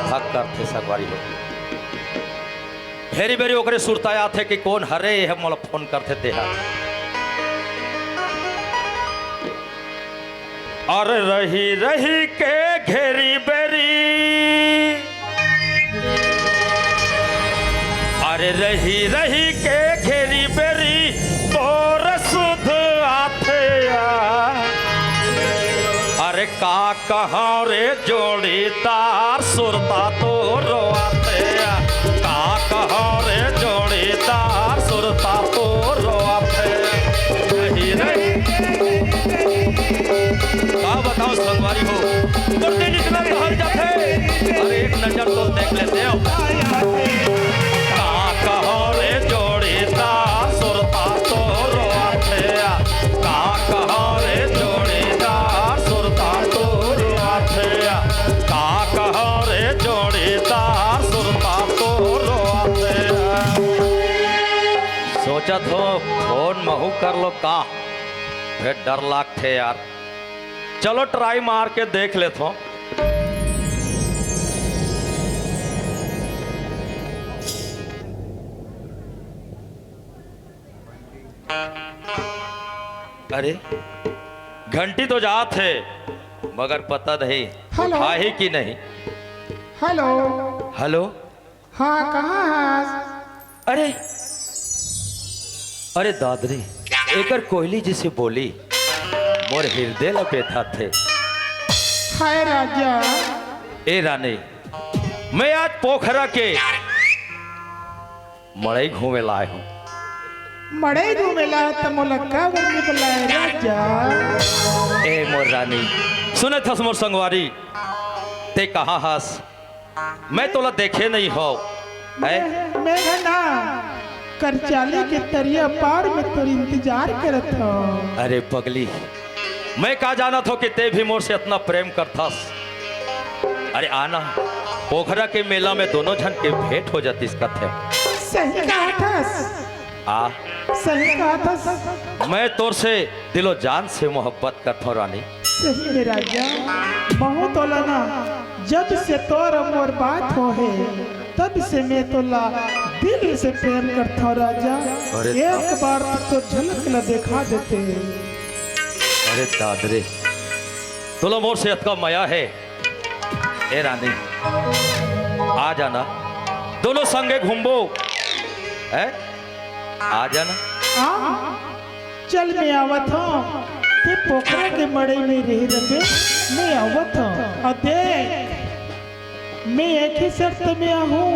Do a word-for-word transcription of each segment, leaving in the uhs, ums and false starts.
धक करथे संगवारी हो। हेरी बेरी ओकरे सुरता आथे कि कोन हरे, ये मोला फोन करथे तेहा। अरे रही रही के घेरी बेरी, अरे रही रही के घेरी बेरी तोर सुध आथे आ। अरे का कहौं रे जोड़ीदार सुरता तोरो आथे आ। का कहौं रे जोड़ीदार सुरता तोरो आथे। नहीं, नहीं। का बताओ संगवारी हो, तो दिल इतना भी हर जाथे। अरे एक नजर तो देख लेते हो। का कहौं रे जोड़ीदार सुरता तोरो आथे। का कहौं रे जोड़ीदार सुरता तोरो आथे। का कहौं रे जोड़ीदार सुरता तोरो आथे। सोचत हो फोन महू कर लो का, फेर डर लागथे यार। चलो ट्राई मार के देख लेथों। अरे घंटी तो जात हे, मगर पता नहीं हेलो। उठाही कि नहीं। हेलो। हेलो। हाँ, कहाँ हस? अरे, अरे दादरी, एकर कोयली जइसे बोली मोर हिरदे ल बेधाथे। हाय राजा। ए रानी, मैं आज पोखरा के मड़ई घूमे लाए हूँ। मड़ई घूमे लाए त मोला काबर नइ बलाए राजा? ए मोर रानी, सुनत हस मोर संगवारी, ते कहाँ हस? मैं तोला देखे नहीं हो। हैं? मैं, मैं है ना, करचाली के तरिया पार में तोर इंतजार करत हूँ। अरे पगली, मैं का जानत हो कि ते भी मोर से इतना प्रेम करथस। अरे आना, पोखरा के मेला में दोनों झन के भेंट हो जातिस कथे। सही कहा थस। आ। सही कहा थस। मैं तोर से दिलो जान से मोहब्बत करथों रानी। सही में राजा, महूँ तोला ना, जब से तोर अउ मोर बात होहे, तब से मैं तोला दिल से प्रेम करथों राजा। अरे एक बार तो झलक ला देखा देते। अरे दादरे, तोला मोर से अतका मया हे। ए रानी, आ जाना, दोनों संगे घूमबो। हैं? आ जाना। हाँ, चल मैं आवत हूँ। ते पोखरा के मड़ई में रहे रबे, मैं आवत हूँ। अउ देख, मैं एक ही शर्त में आहूँ।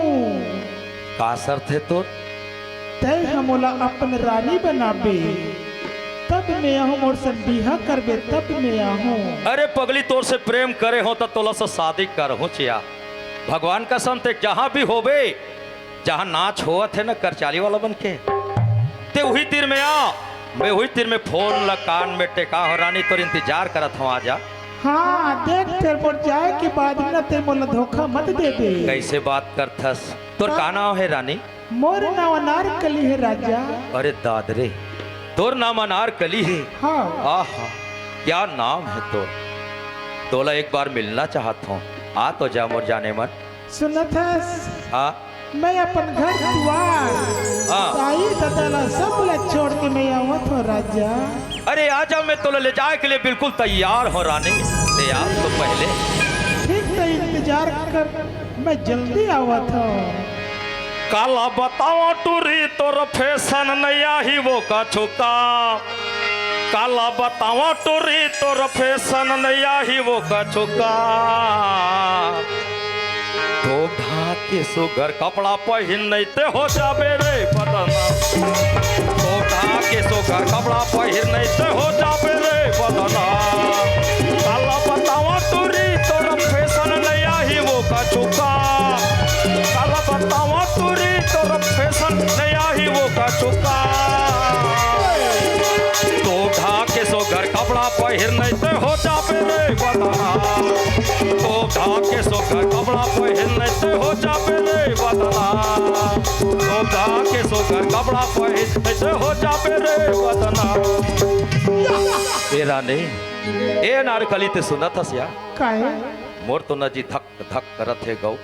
का शर्त हे तोर? तैं ह मोला अपन रानी बनाबे, तब मैं आहूँ, मोर संग बिहा करबे, तब मैं आहूँ। अरे पगली, तोर से प्रेम करे हों त तोला से शादी करहूँ चिया। भगवान कसम, ते जहाँ भी होबे, जहाँ नाच होवत हे ना करचाली वाला मन के, ते उही तीर में आ, मैं उही तीर में फोन ला कान में टेका हों रानी, तोर इंतजार करत हों, आ जा। हाँ, देख फेर मोर जाए के बाद ना ते मोला धोखा मत देबे। कइसे बात करथस? तोर का नाव हे रानी? मोर नाव अनारकली हे राजा। अरे दादरे, तोर नाम अनारकली हे? हाँ। आहा, क्या नाम हे तोर। तोला एक बार मिलना चाहत हों, आ तो जा मोर जाने मन। सुनत हस? हाँ। मैं अपन घर दुआर, हाँ। दाई ददा ला सब ला छोड़ के मैं आवत हों राजा। अरे आजा, मैं तोला ले जाए के लिए बिल्कुल तैयार हों रानी। ते आ तो पहले। ठीक तो इंतजार कर, मैं जल्दी आवत हों। काला बतावा टूरी तोर फैशन नइ आही वो कछु का। काला बतावा टूरी तोर फैशन नइ आही वो कछु का। धोबा के सुघर कपड़ा पहिर नइ ते हो जाबे रे बदनाम। धोबा के सुघर कपड़ा पहिर नइ ते हो जाबे रे बदनाम। काला बतावा टूरी तोर फैशन नइ आही वो कछु का। काला बतावा टूरी तोर फैशन नइ आही वो कछु का। धोबा के सुघर कपड़ा पहिर नइ ते हो जाबे रे बदनाम। धोबा के सुघर कपड़ा पहिर नइ ते हो जाबे रे बदनाम। धोबा के सुघर कपड़ा पहिर नइ ते हो जाबे रे बदनाम। ए रानी, ए अनारकली, ते सुनत हस या? काहे? मोर तो न जी धक धक करत हे गौ।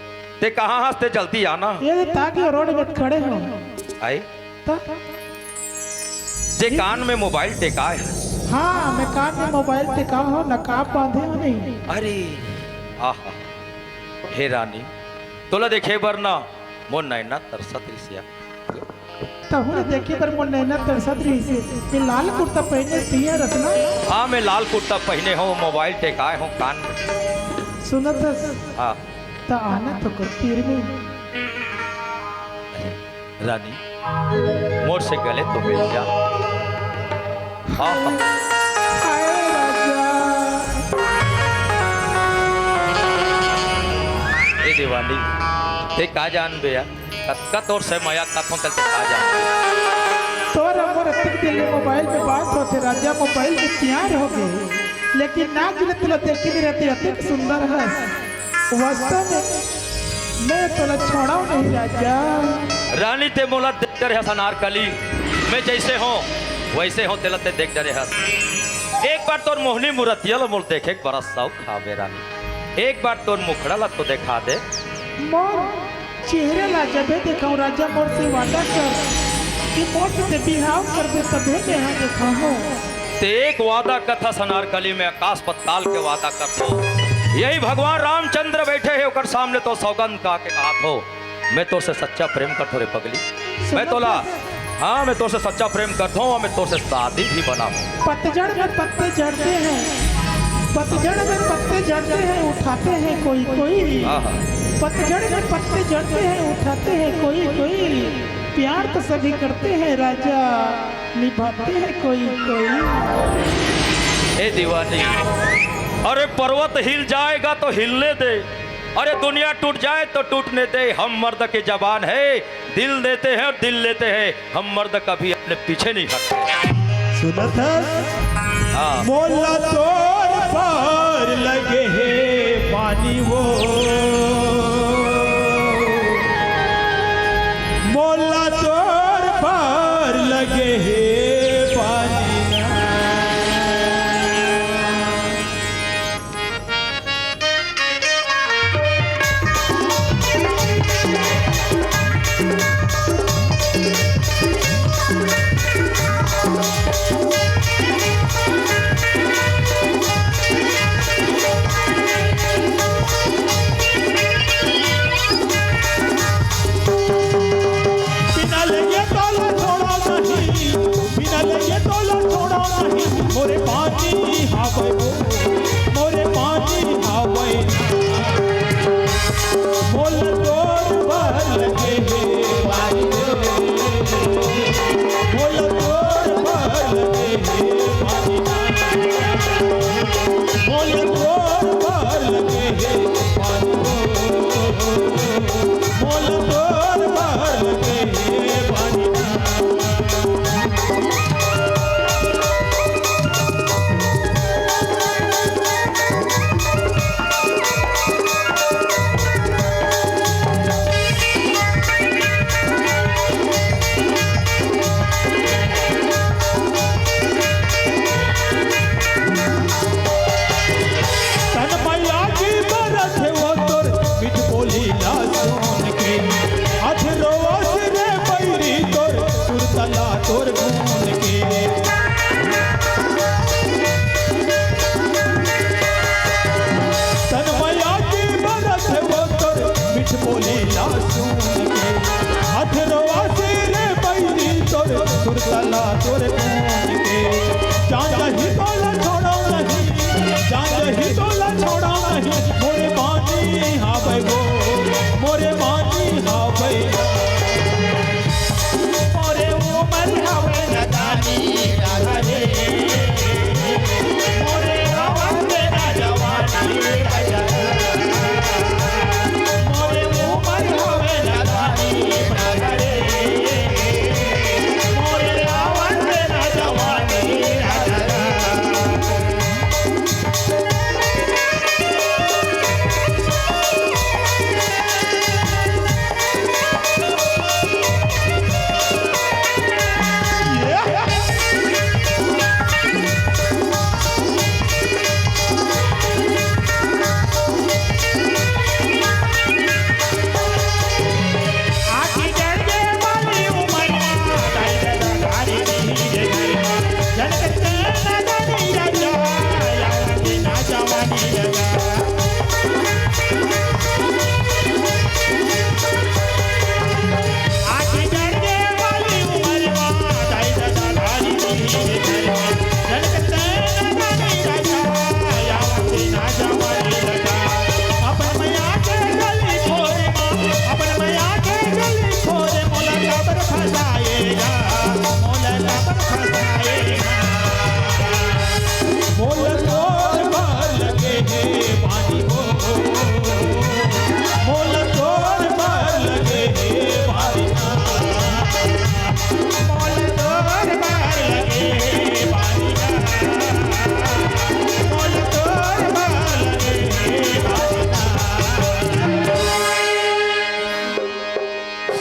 ते कहाँ हस? ते जल्दी आना। ये ताकि रोड में खड़े हो। आए? त? जे कान में मोबाइल टेकाए हस। हाँ, मैं कान में मोबाइल टेका हो, नकाब बांधे हो नहीं। अरे, आहा, हे रानी, तोला देखे बर ना मोर नैना तरसत रिहिस या। तहूँ ला देखे बर मोर नैना तरसत रिहिस हे। ये लाल कुर्ता पहने सिया रचना। हाँ, मैं लाल कुर्ता पहने हूँ, मोबाइल टेकाए हूँ कान में। सुनत हस? हाँ। त आना तो कर तीर में। रानी, मोर से गले तो मिल जा। हाँ, हाँ। हाय राजा। ए देवानी, ते का जानबे यार? कतका तोर से मया कथों तल ते का जानबे? तोर अउ मोर अतिक दिन ले मोबाइल में बात होथे राजा, मोबाइल में प्यार हो गए, लेकिन ना गिले तुला देखे नहीं रहते, अतिक सुंदर हस। वास्तव में मैं तोला छोड़ाओ नहीं राजा। रानी ते मोला देख डरे हस अनारकली, मैं जैसे हों वैसे हों, तेला ते देख डरे हस। एक बार तोर मोहनी मूरतिया ला मोला देखे के बड़ा शौक हावे रानी, एक बार तोर मुखड़ा ला तो देखा दे। मोर चेहरा ला जबे देखाऊं राजा, मोर से वादा कर कि मोर से ते बिहाव करबे तबे मैं हा देखाहूं। ते एक वादा कथस अनारकली, मैं आकाश पताल के वादा करथों। यही भगवान रामचंद्र बैठे हे, ओकर सामने तो सौगंध खा के कहाथों, मैं तोर से सच्चा प्रेम करथों रे पगली। मैं तोला, हाँ, मैं तोर से सच्चा प्रेम करथों अउ मैं तोर से शादी भी बनाहूं। पतझड़ में पत्ते झड़ते हैं, पतझड़ में पत्ते झड़ते हैं, उठाते हैं कोई कोई। हाँ, हाँ। पतझड़ में पत्ते झड़ते हैं, उठाते हैं कोई कोई। प्यार तो सभी करते हैं राजा, निभाते हैं कोई कोई। ए दीवानी, अरे पर्वत हिल जाएगा तो हिलने दे, अरे दुनिया टूट जाए तो टूटने दे, हम मर्द की जबान है, दिल देते हैं और दिल लेते हैं, हम मर्द कभी अपने पीछे नहीं हटते। सुनत हस? हाँ। मोला तोर पार लगे हे पानी वो, मोला तोर पार लगे हे पानी ना। बिना लेगे तोला छोड़ा नहीं, बिना लेगे तोला छोड़ा नहीं, मोरे पानी हावय वो, मोरे पानी हावय। मोला तोर बर लगे हे भाई रे, मोला तोर बर लगे हे भाई। मोला तोर बर लगे हे भाई। मोला तोर बर लगे हे भाई। तन मैया की बरत है वो तोर, मीठ बोली ला सुन के। अधरोस रे बैरी तोर, सुरतला तोर गुन के। तन मैया की बरत है वो तोर, मीठ बोली ला सुन के। अधरोस रे बैरी तोर, सुरतला तोर गुन के। जान ही तोला छोड़ो नहीं, जान ही तोला छोड़ो नहीं, मोरे पानी हावय वो, मोरे पानी हावय। मोरे उमर हावय नदानी राजा रे, मोरे हावय ना जवानी राजा रे। मोरे उमर हावय नदानी राजा रे, मोरे हावय ना जवानी राजा रे।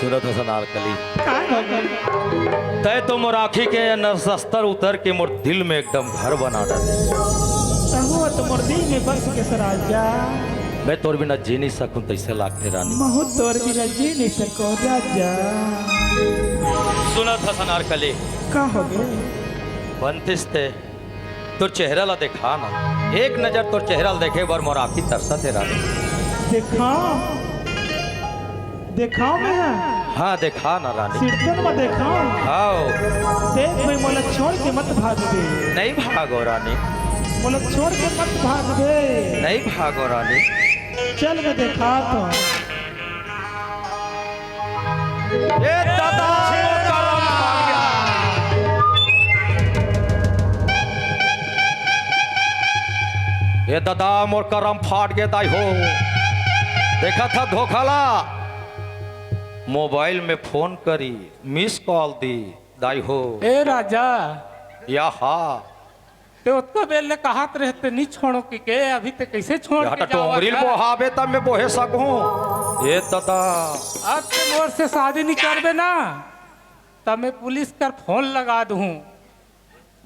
सुनत हस अनारकली। का भगवान? तैं तो मोर आँखी के नसस्तर उतर के मोर दिल में एकदम घर बना डाले। तहूँ तो मोर दिल में बस गे हस राजा। मैं तोर बिना जी नहीं सकूँ तइसे लागथे रानी। महूँ तोर बिना जी नहीं सकूँ राजा। सुनत हस अनारकली। का होगे? बनतिस ते तोर चेहरा ला देखा ना, एक नजर तोर चेहरा ला देखे बर मोर आँखी तरसत हे रानी। देखा, देखा मैं हा। हाँ, देखा ना रानी। सिरतन में देखा। हाँ। देख भाई, मोला छोड़ के मत भाग दे। नहीं भागो रानी। मोला छोड़ के मत भाग दे। नहीं भागो रानी। चल मैं देखा तो। ए दादा, मोर करम फाट गे। ए दादा, मोर करम फाट गे दाई हो। देखत हस धोखा ला। मोबाइल में फोन करी, मिस कॉल दी, दाई हो। ए राजा। या हा। ते ओतका बेर ले कहत रहे ते नी छोड़ों कहिके, अभी ते कइसे छोड़ के जावत हस? टोंगरी ल बोहाबे तब मैं बोहे सकहूँ। ए दादा। अब ते मोर से शादी नी करबे ना, तब मैं पुलिस कर फोन लगा दूँ।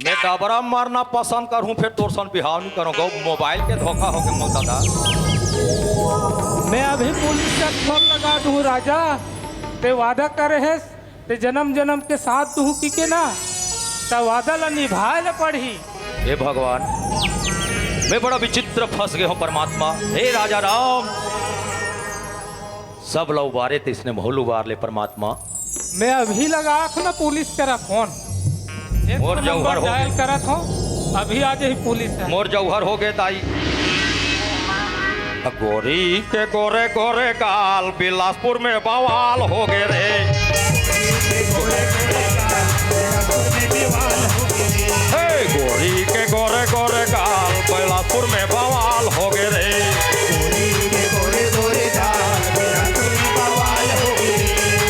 मैं डबरा मरना पसंद करहूँ, फेर तोर सन बिहाव नी करहूँ। गौ मोबाइल के धोखा होगे मोर दादा। मैं अभी पुलिस कर फोन लगा दूँ राजा, ते वादा करे हस ते जनम जनम के साथ दूहूँ कहिके ना, त वादा ला निभाए ला पड़ही। हे भगवान, मैं बड़ा विचित्र फंस गे हूँ परमात्मा। हे राजा राम, सब ला उबारे तइसने महू ल उबार ले परमात्मा। मैं अभी लगात हूँ ना पुलिस करा फोन। एक मोर ठो जौहर नंबर हो डायल करत हूँ, अभी आ जाही पुलिस ह। मोर जौहर होगे दाई। गोरी के गोरे गोरे गाल, बिलासपुर में बवाल होगे रे। हे गोरी के गोरे गोरे गाल, बिलासपुर में बवाल होगे रे।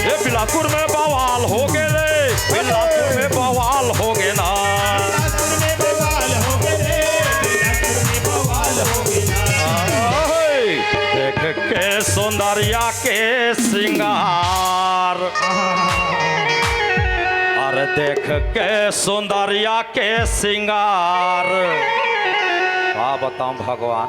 ए बिलासपुर में बवाल होगे रे, बिलासपुर में बवाल होगे ना। बिलासपुर में बवाल होगे रे, बिलासपुर में बवाल होगे ना। ओए, देख के सुंदरिया के सिंगार, अरे देख के सुंदरिया के सिंगार। का बताऊं भगवान,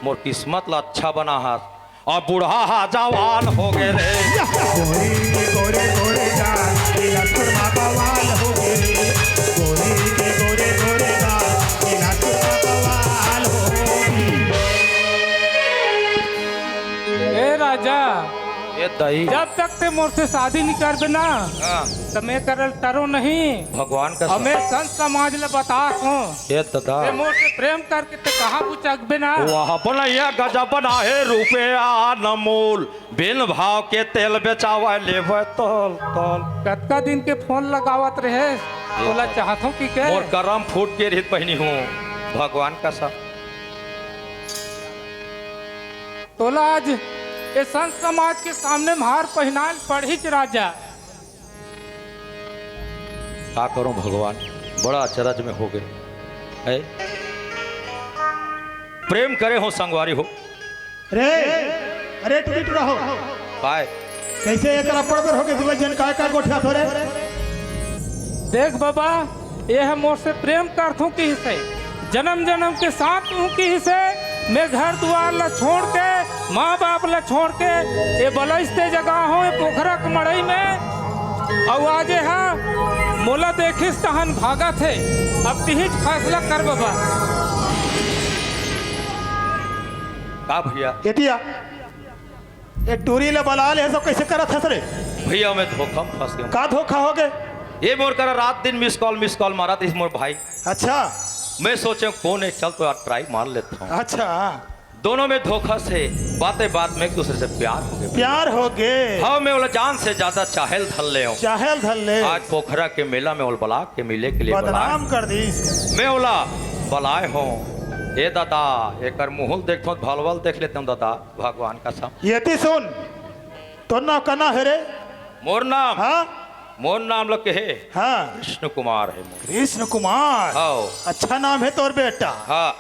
मोर किस्मत ला अच्छा बनाहस। अब बूढ़ा हा जवान होगे रे। गोरी के गोरे गोरे गाल, बिलासपुर में बवाल होगे रे। गोरी के गोरे गोरे गाल, बिलासपुर में बवाल होगे रे। ए राजा, ए दाई। जब तक ते मोर से शादी नी करबे ना, हाँ। त मैं करल टरो नहीं। भगवान का हमें संत समाज ले बतास हूँ। ए दादा। ते मोर से प्रेम करके ते कहाँ बुचकबे ना। वाह, बनैया गजब बना हे, रुपया अनमोल, बिन भाव के तेल बेचावा लेवे तोल तोल। कतका दिन के फोन लगावत रहे, तोला चाहत हूँ कहिके। मोर करम फूट के रहित बहिनी हूँ, भगवान का सा। तोला आज ये संत समाज के सामने में हार पहिनाल पड़हीच राजा। का करूं भगवान, बड़ा अचरज में होगे। है? प्रेम करे हो संगवारी हो। रे, अरे टुरी टुरा हो। काय? कइसे एकरा पड़बर होगे दुवै झन काय काय गोठियाथो रे? देख बाबा, ये ह मोर से प्रेम करथों किहिसे, जनम जनम के साथ हूँ किहिसे, मैं घर दुवार ला छोड़ के, माँ बाप ला छोड़ के, ये बलइस ते जगह हो, ये पोखरा के मड़ई में, अउ आज ये ह मोला देखिस तहन भागत हे। अब तिहीच फैसला कर बाबा। का भैया? एतिया। ए टूरी ले बला ले, सब कइसे करत हस रे? भैया, मैं धोखा में फंस गेंव। का धोखा होगे? ये मोर करा रात दिन मिस कॉल, मिस कॉल मारत रहिस मोर भाई। अच्छा। मैं सोचेंव कोन हे, चल तो यार ट्राई मार लेथंव। अच्छा। दोनों में धोखा से बाते बात में एक दूसरे से प्यार होगे। प्यार होगे। हाँ, मैं ओला जान से ज्यादा चाहे ल धर लेंव। चाहे ल धर ले। आज पोखरा के मेला में ओला बला के मिले के लिए बलाए। बदनाम कर दिस। मैं ओला बलाए हंव। ए दादा, एकर मुंह ल देखथंव, भलवा ल देख लेथंव दादा। भगवान कसम। एती सुन, तोर नाम का नाम हे रे? मोर नाम? हाँ? मोर नाम ल कहे? हाँ। कृष्ण कुमार हे मोर। कृष्ण कुमार? हाँ। अच्छा नाम हे तोर बेटा। हाँ।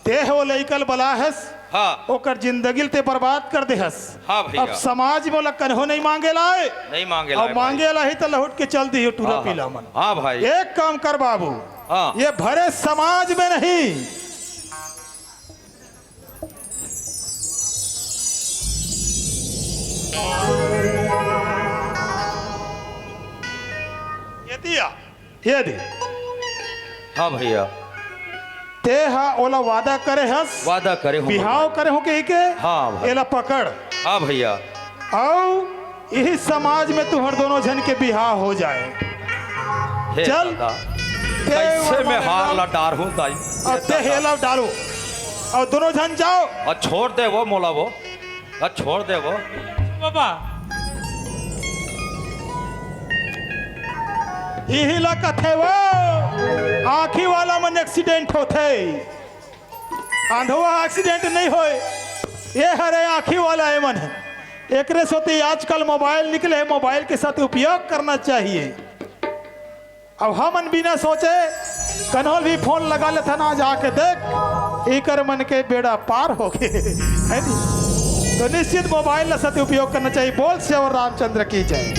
ते ह ओ लइका ल बलाए हस? हाँ। ओकर जिंदगी ल ते बर्बाद कर दे हस। हाँ भैया। अब समाज में ओला कन्हो नहीं मांगे लाए। नहीं मांगे लाए अब भाई। मांगे लाही त लहुट के चल दियो टूरा हाँ, हाँ। पीला मन। हाँ भाई। एक काम कर बाबू। हाँ। ये भरे समाज में नहीं। ये दिया। ये दे। हाँ भैया। ते हा ओला वादा करे हस। वादा करे हूँ। बिहाव करे हूँ कही के। हाँ भाई। एला पकड़। हाँ भैया। अउ इही समाज में तुहर दोनों झन के बिहाव हो जाए। हे चल। दादा, ते कैसे ओला मैं हार ला डार हूँ दाई। अउ ते हेला डालो। अउ दोनों झन जाओ। अउ छोड़ दे वो मोला वो। अउ छोड़ दे वो। बाबा। इही ला कथे वो, आँखी वाला मन accident होथे, अंधवा accident नहीं होय। ये हरे आँखी वाला ए मन हे। एकरे सेती आजकल मोबाइल निकले हे, मोबाइल के साथ उपयोग करना चाहिए। अब हमन बिना सोचे कन्हो भी फोन लगा लेथन, आज आके देख, इकर मन के बेड़ा पार हो गे, है नी? तो निश्चित मोबाइल ला सदुपयोग करना चाहिए। बोल सियावर रामचंद्र की जय।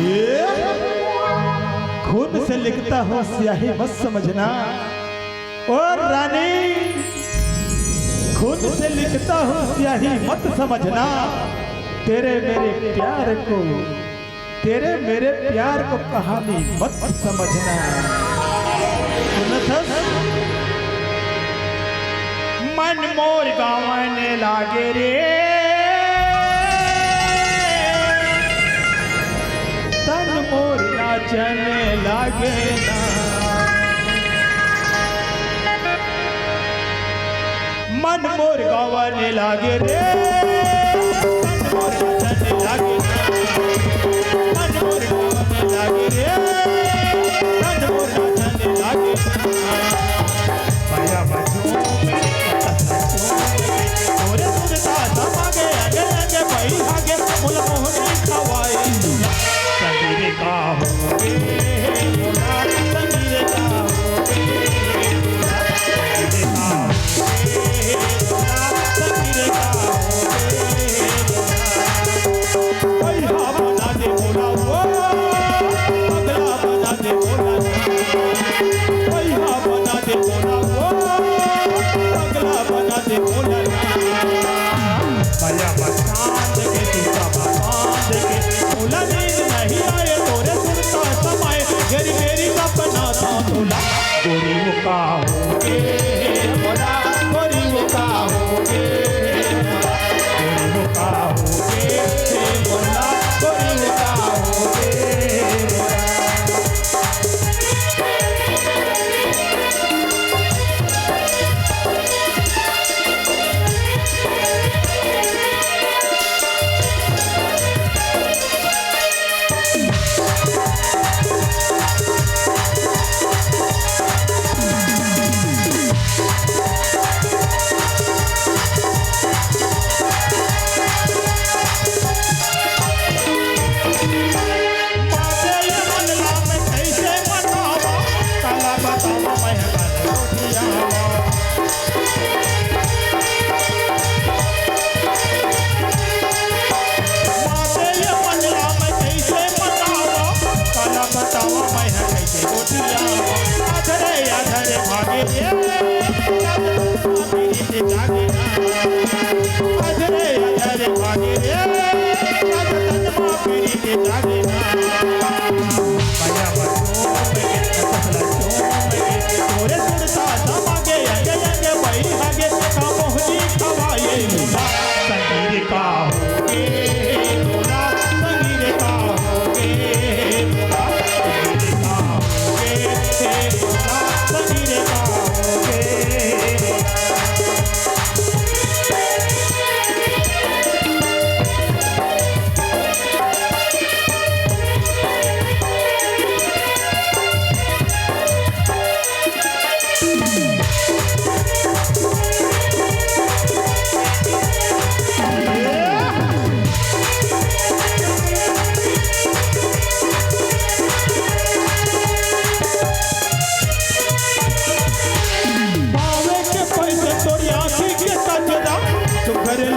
ये खून से लिखता हूँ स्याही मत समझना। ओ रानी, खून से लिखता हूँ स्याही मत समझना। तेरे मेरे प्यार को, तेरे मेरे प्यार को कहानी मत समझना। सुनत हस? मन मोर गावन लागे रे, तन मोर नाचन लागे ना। मन मोर गावन लागे रे, तन मोर नाचन लागे ना। मन मोर गावन लागे रे, तन मोर नाचन लागे ना। पाया बजो, तोरे सुरता समागे आगे आगे भाई आगे मुल मोहनी खवाई। संगीरे का हो गे, संगीरे का हो गे, संगीरे का हो गे, संगीरे का हो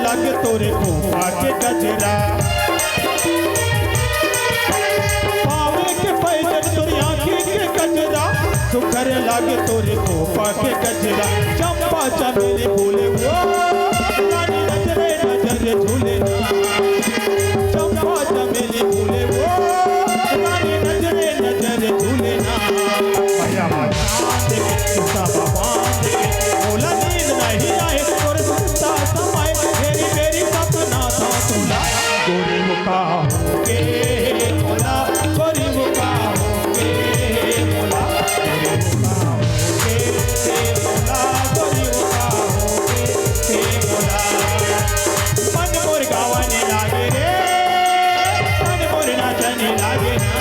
लागे तोरे खोपा के गजरा, पावे के पैजन तोरी आँखी के गजरा, सुघर लागे तोरे खोपा के गजरा। चंपा चमेली फूले वो, रानी नजरे नजर झूले ना। चंपा चमेली फूले वो, रानी नजरे नजर झूले ना। भैया बाबा। चांद के, सब बांध के, मोला नींद नहीं आए, तोर सुरता समाए, बेरी बेरी सपना था तोला। गोरी वो का होगे मोला, गोरी वो का होगे मोला, गोरी वो का होगे मोला, गोरी वो का होगे मोला। मन मोर गावा नी लागे रे, मन मोर नाचा नी लागे ना।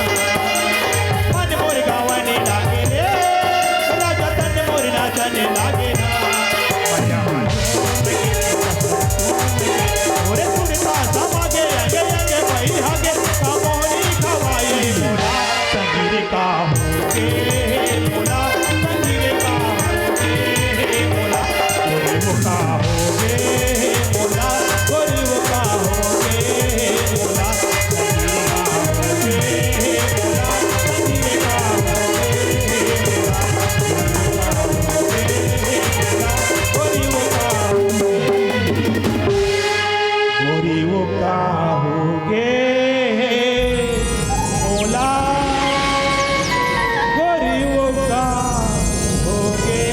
मन मोर गावा नी लागे रे, राजा तन मोर नाचा नी लागे ना। मोरे सुरता समागे अंगे अंगे बही हागे, का मोहनी खवाई मोला। संगीरे का होगे मोला, संगीरे का होगे मोला, गोरी वो का होगे मोला, गोरी वो का होगे मोला, संगीरे का होगे मोला, संगीरे का होगे मोला, गोरी वो का होगे मोला, गोरी वो का होगे, गोरी वो का होगे। मोला गोरी वो का होगे।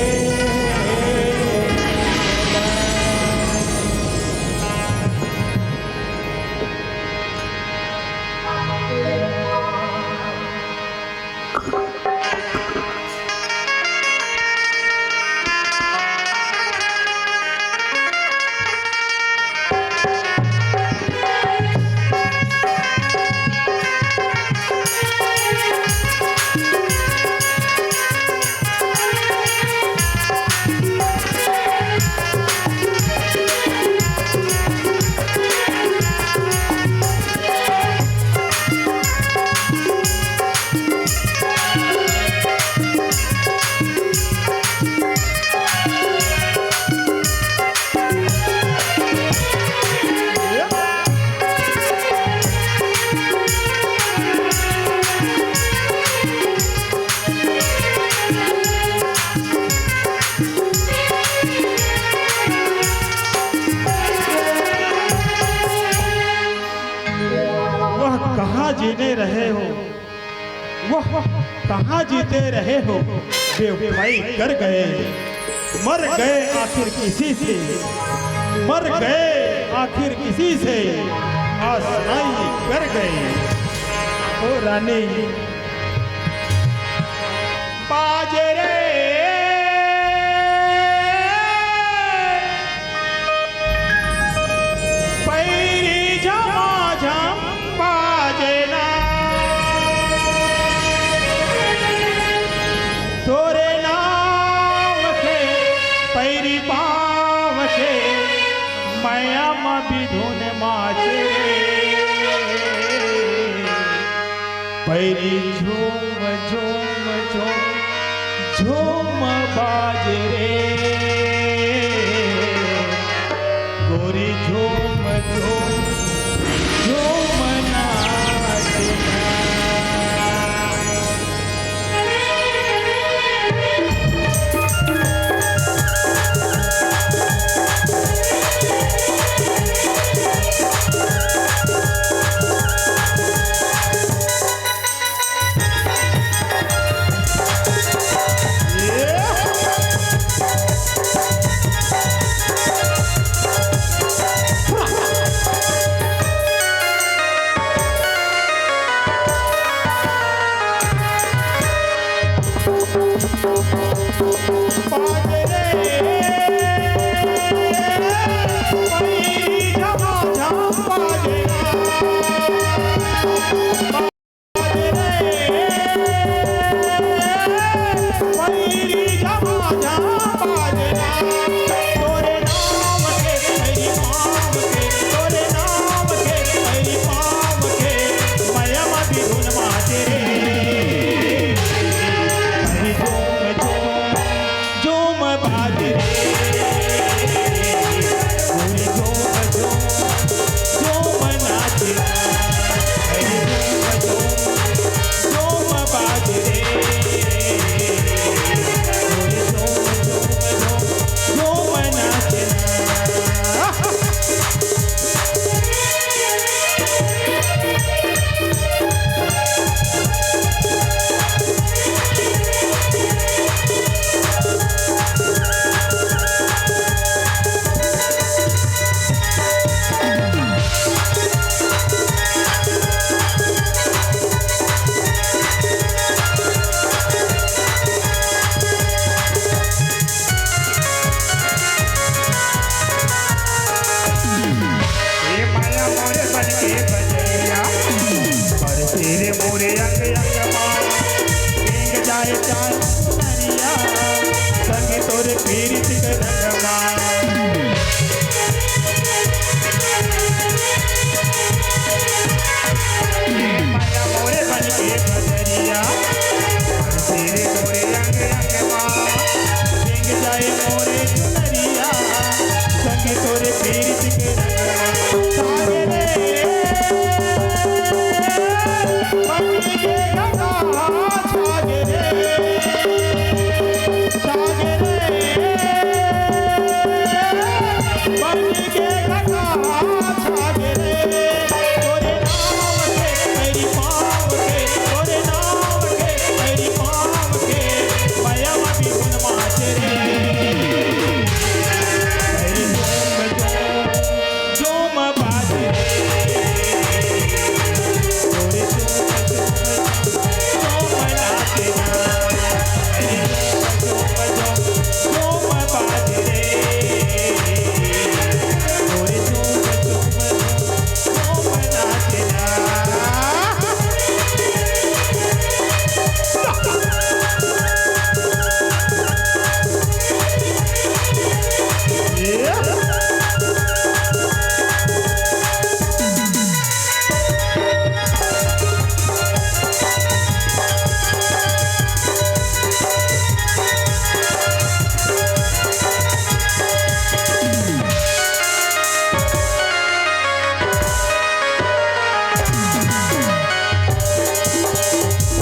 वह कहाँ जीने रहे हो, वह कहाँ जीते रहे हो, बेवफाई कर गए, मर गए आखिर किसी से, मर गए आखिर किसी से, आशनाई कर गए। ओ रानी, बाजे रे पैरी झमाझम बाजे ना, तोरे नाव के पैरी पाव के मया म बिधुन माचे। पैरी झूम झूम झूम झूम बाजे रे, गोरी झूम झूम झूम नाच ना।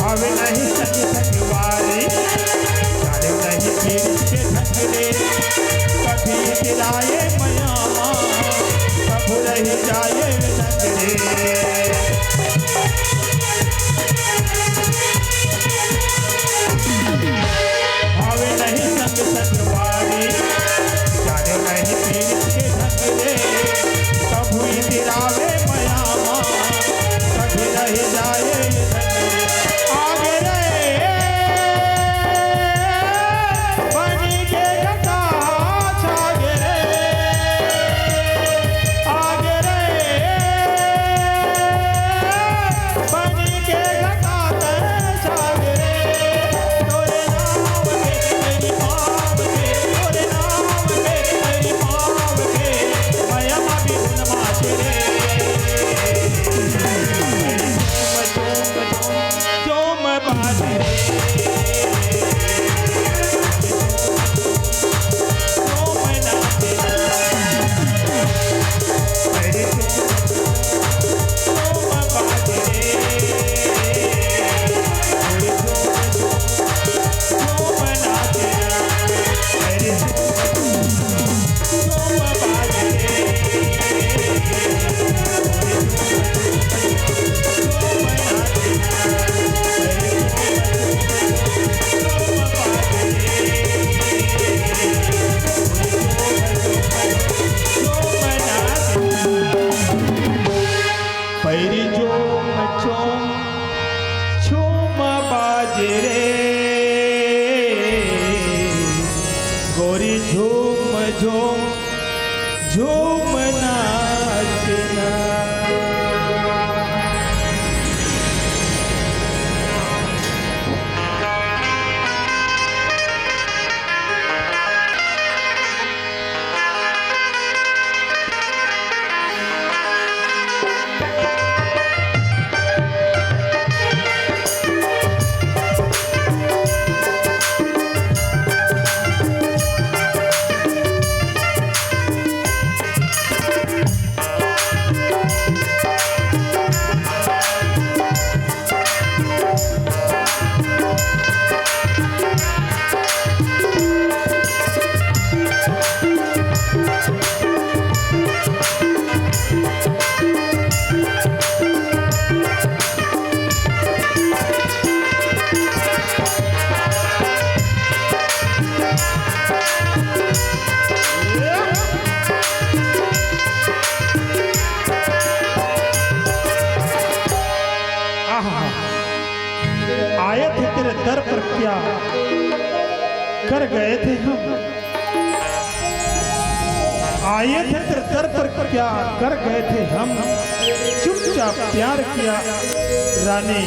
आवे नहीं संग संगवारी, जाने नहीं पीर के ढंग रे। कभी दिलाए मया, कब रह जाए संग रे। आवे नहीं संग संगवारी, जाने नहीं पीर के ढंग रे। कभी दिलावे मया, कभी रह जाए संग रे। आगे रे, बन के घटा छागे रे। आगे रे, बन के घटा छागे रे। तोरे नाम के मेरी पाँव के, तोरे नाम के मेरी पाँव के, मया भी गुण माचे रे। पैरी झूम झूम झूम बाजे रे, गोरी झूम झूम झूम नाचना। आहा, आए थे तेरे दर पर, क्या कर गए थे हम? आए थे तेरे दर पर, क्या कर गए थे हम? चुपचाप प्यार किया रानी।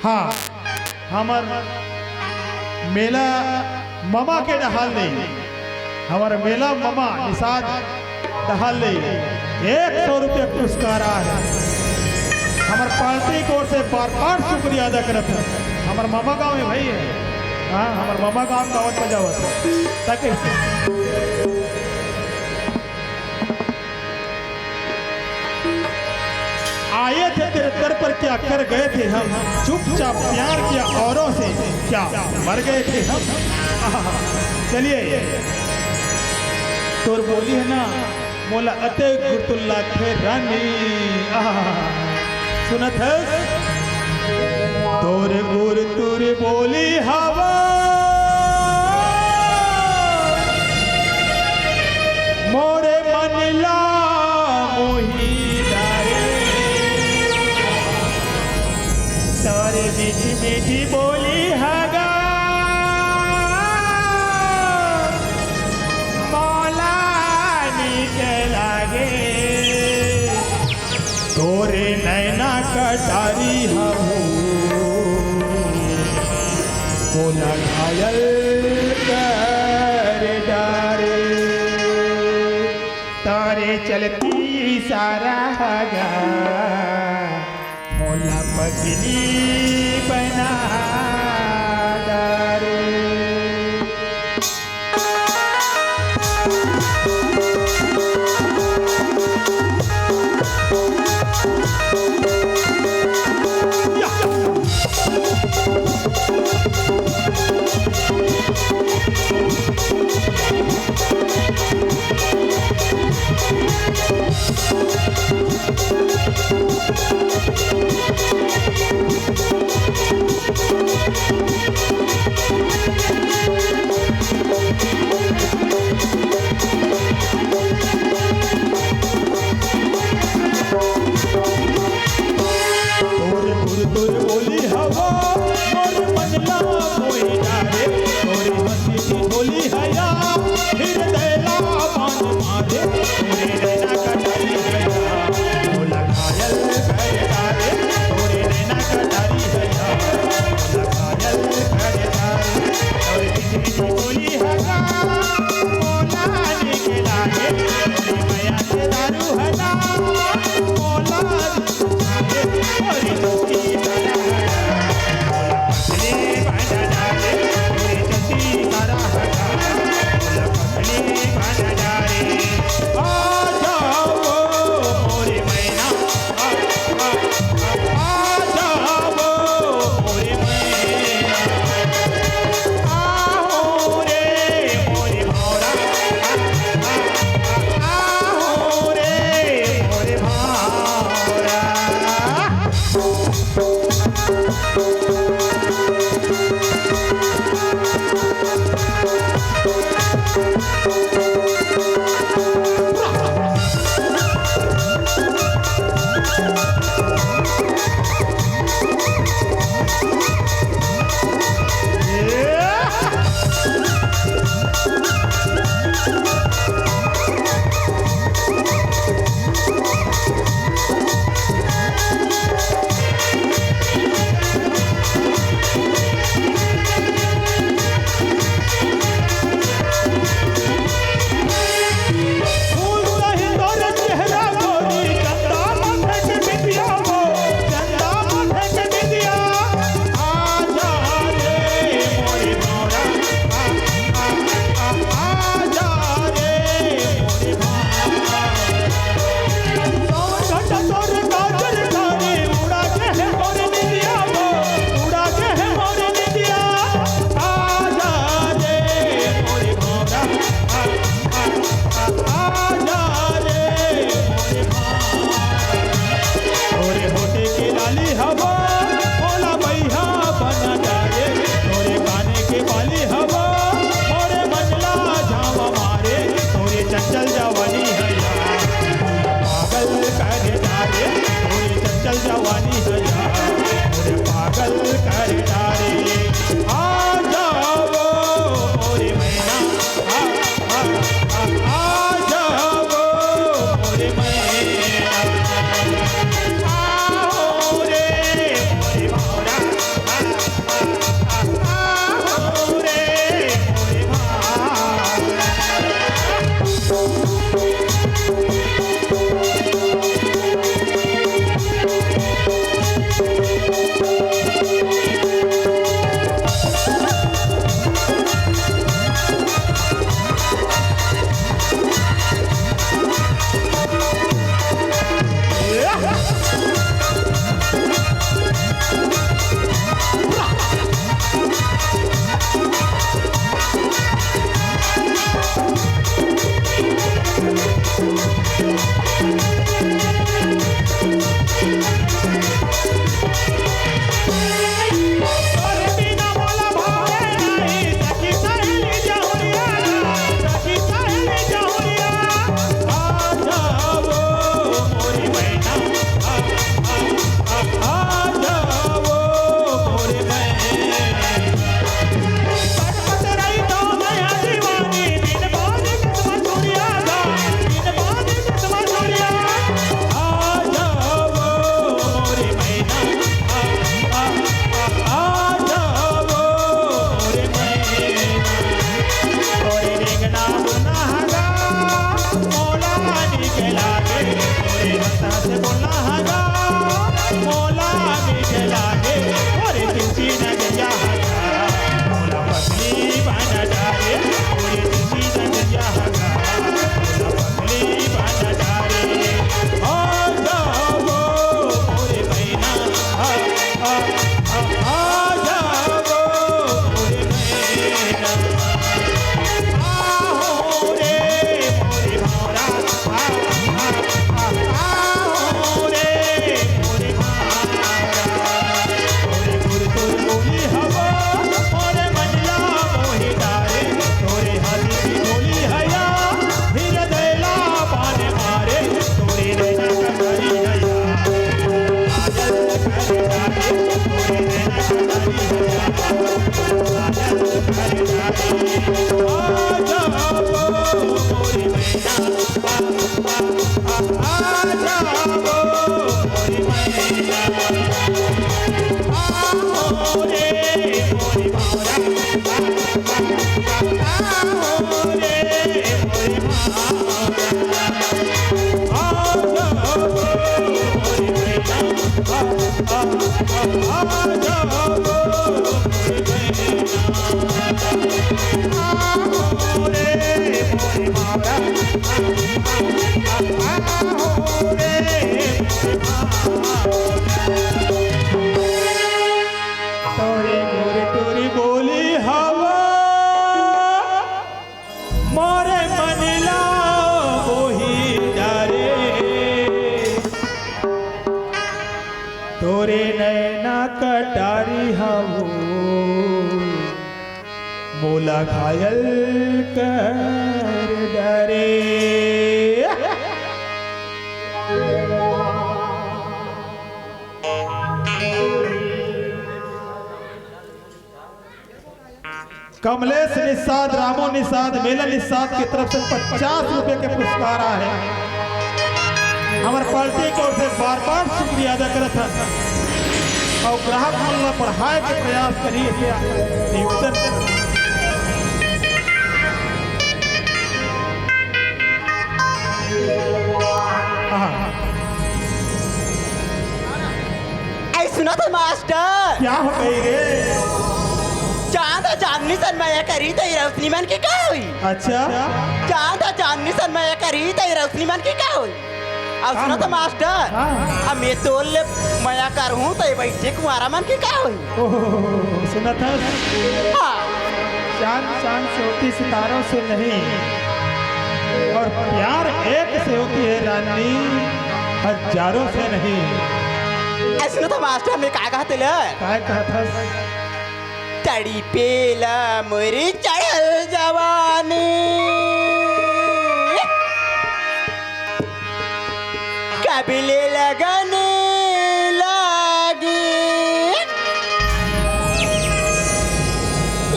हाँ, हमर मेला ममा के डहार ले, हमर मेला ममा निषाद डहार ले एक सौ रुपया पुरस्कार आय हे। हमर पार्टी की ओर से बार बार शुक्रिया अदा करत हन। हमर ममा गाँव में भाई हे, हाँ, हमर ममा गाँव गावत बजावत। ताकि आए थे तेरे दर पर, क्या कर गए थे हम? चुपचाप प्यार किया औरों से, क्या मर गए थे हम? आहा, चलिए, तोर बोली है ना, मोला अते गुरतुर लागथे रानी। आहा, सुनत हस? तोर गुरतुर बोली हवा, मोरे मन ला मोही डारे। तोरे मीठी मीठी बोली हगा, मोला नीक लागे। तोरे नैना कटारी हवो, मोला घायल कर डारे। तोरे चलती इशारा हगा, मोला पगली बना डारे। तोर गुरतुर बोली हवा, मोर मन ला मोही डारे। तोर हंसी की बोली हया, हृदय ला बांध मारे। तोरे नैना कटारी तोरी मोरी तोरी बोली हवा, मोरे मन ला मोही डारे। तोरे नैना कटारी हवो, मोला घायल कर डारे। कमलेश निषाद, रामू निषाद, मेलन निषाद के तरफ से पचास रुपए के पुरस्कार आहे। हमर पार्टी की ओर से बार-बार शुक्रिया अदा करत हन अउ ग्राहक मन ला बढ़ाए के प्रयास करी। ऐसे निवेदन। हाँ। ऐ सुनत हस मास्टर? क्या हो गई रे? चांद अउ चांदनी सन मया करही त ए रौशनी मन के का होही? अच्छा। चांद अउ चांदनी सन मया करही त ए रौशनी मन के का होही? अउ सुनत हस मास्टर? हाँ। अब मैं तोर ले मया करहूँ त ए बइठे कुंवारा मन के का होही? ओहो, सुनत हस? हाँ। चांद चांद से होती, सितारों से नहीं, और प्यार एक से होती है रानी, हजारों से नहीं। ऐ सुनत हस मास्टर, मैं का कहत ले? काय कहत हस? तड़पेला मोरी चढ़ल जवानी, कब ले लगन लागी,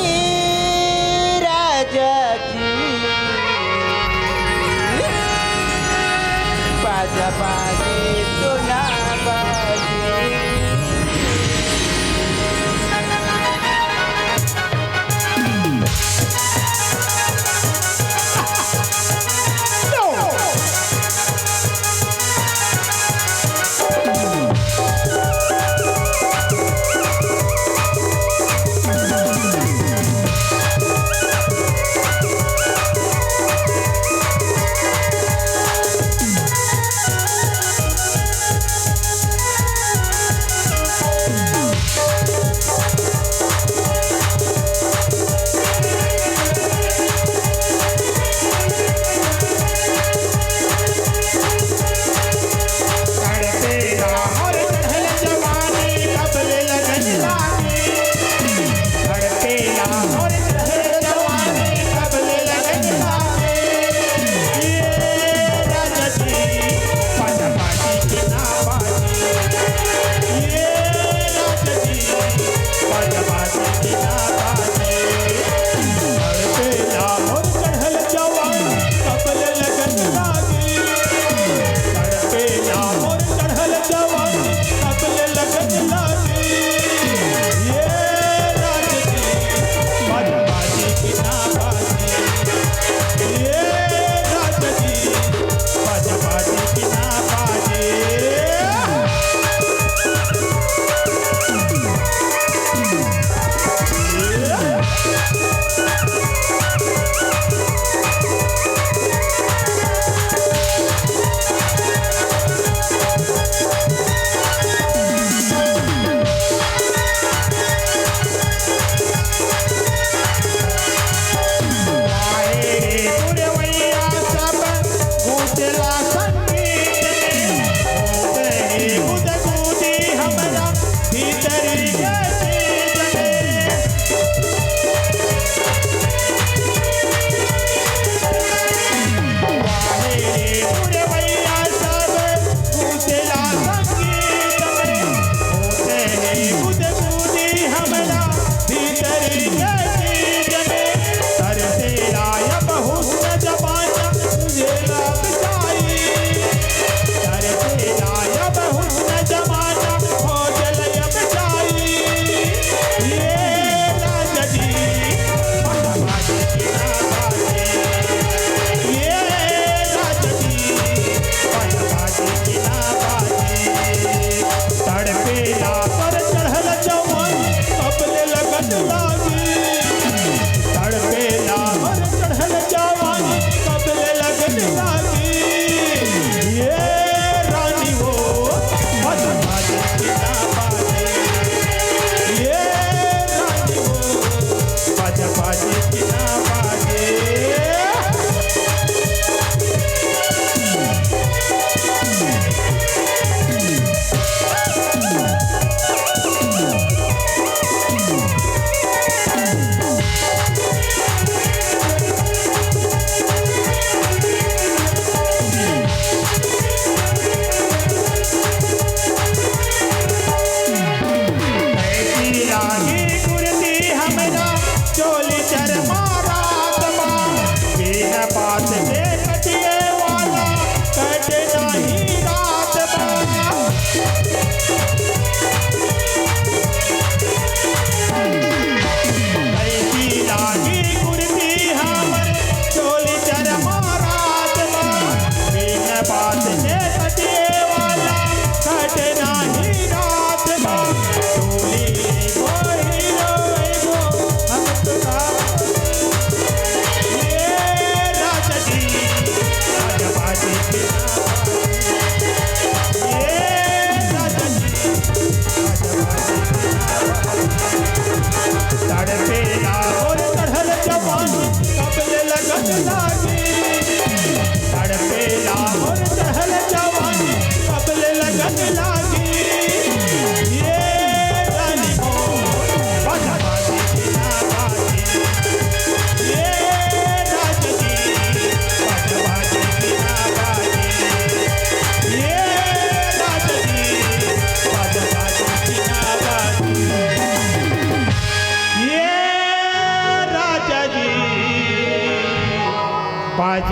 ए राजा जी। बाजा बाजे तो